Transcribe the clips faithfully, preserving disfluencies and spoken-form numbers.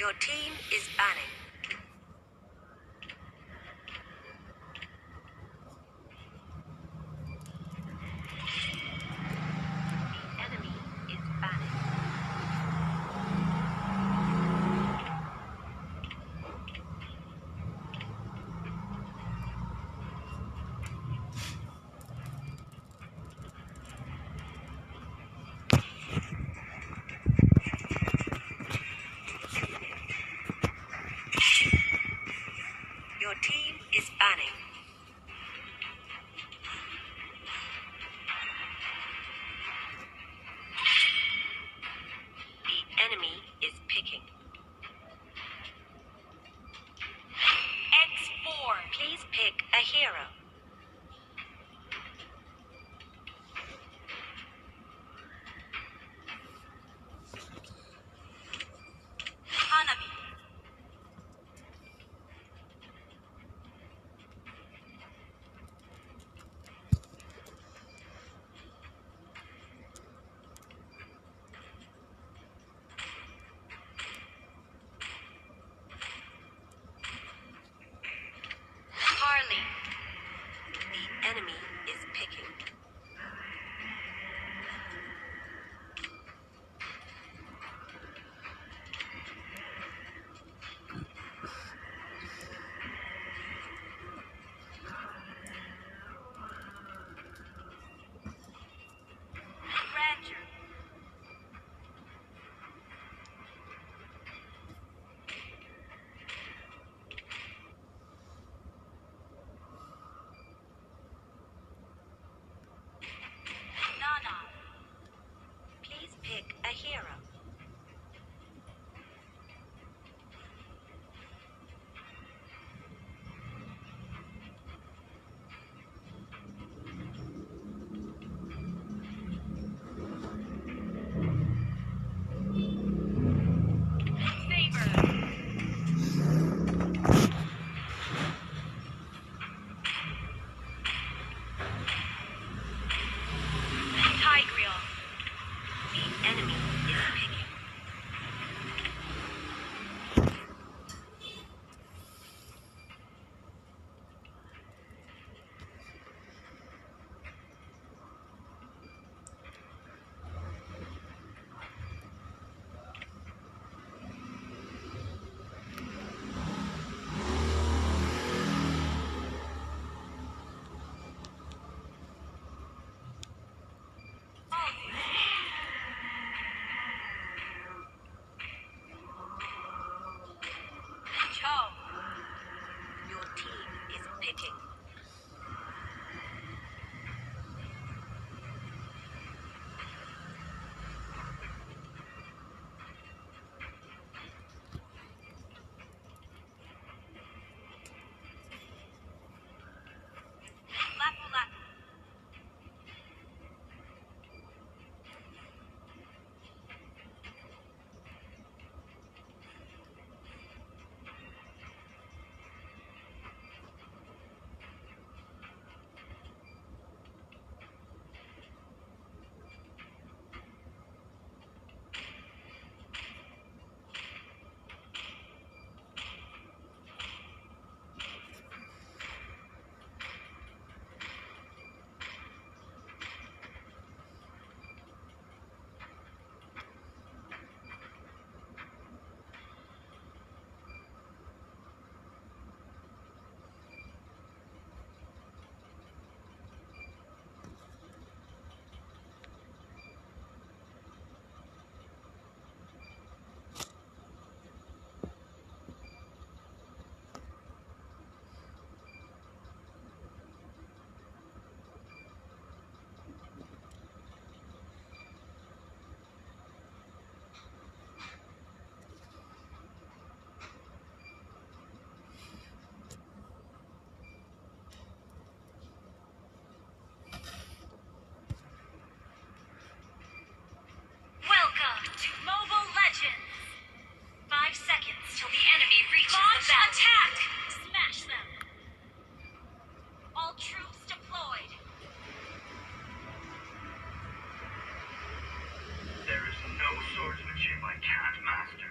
Your team is banning. The enemy is banning. Your team is banning. The enemy is picking. X four, please pick a hero. Hanabi. Harley. The enemy is picking. Ranger. Nana. Please pick a hero. Tigreal. The enemy is picking. Cho. Your team is picking. Lapu, lapu. Welcome to Mobile Legends! Five seconds till the enemy reaches the battle. Launch attack! Smash them! All troops deployed! There is no swordsmanship I can't master.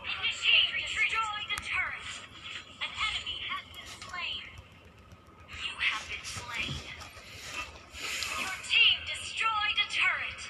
Initiate destroy the turret. An enemy has been slain. You have been slain. Your team destroyed a turret.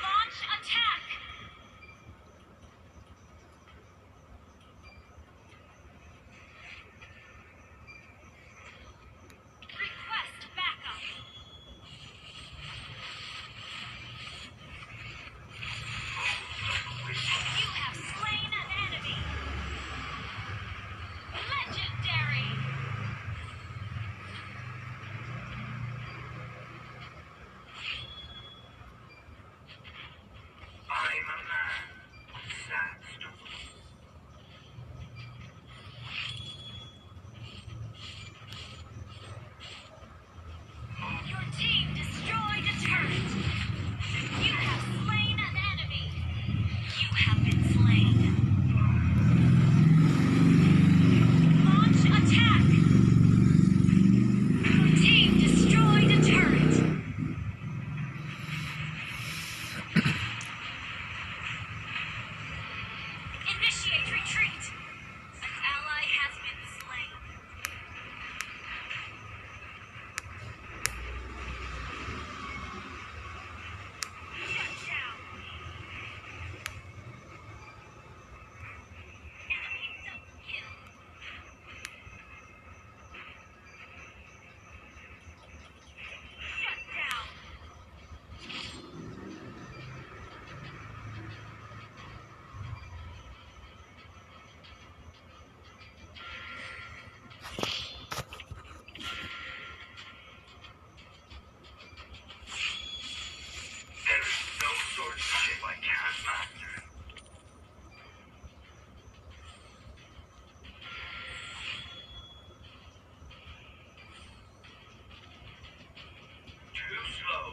Launch attack! Request backup. You have slain an enemy. Legendary. I'm a man of sad stories. Your team destroyed a turret. You have slain an enemy. You have been slain. Launch attack. Your team destroyed a turret. Initiate retreat. An ally has been slain. Shut down. Enemy double kill. Shut down. There is no swordmanship I cannot master. Too slow.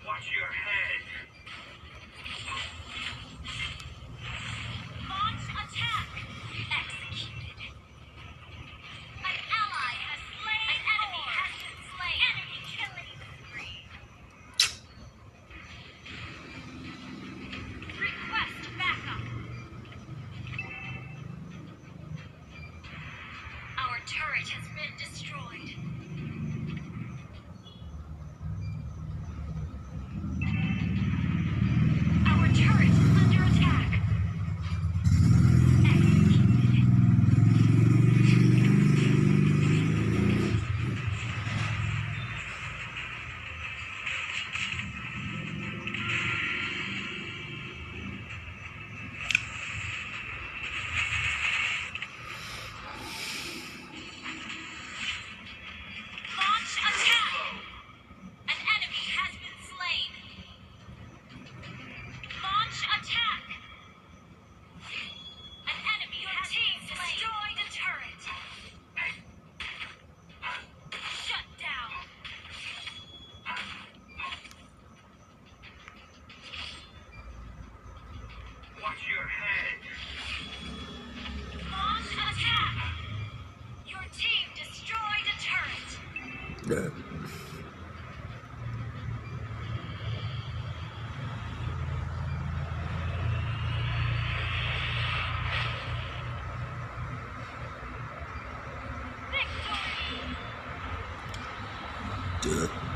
Watch your head. Launch attack. Executed. An ally has slain. An enemy has been slain. Enemy killing spree. Request backup. Our turret has been destroyed. Our turret is under attack. Executed. Launch attack! An enemy has been slain. Launch attack! An enemy has been slain. Your team destroyed a turret. Shut down. Watch your head. Launch attack. Your team destroyed a turret. Victory.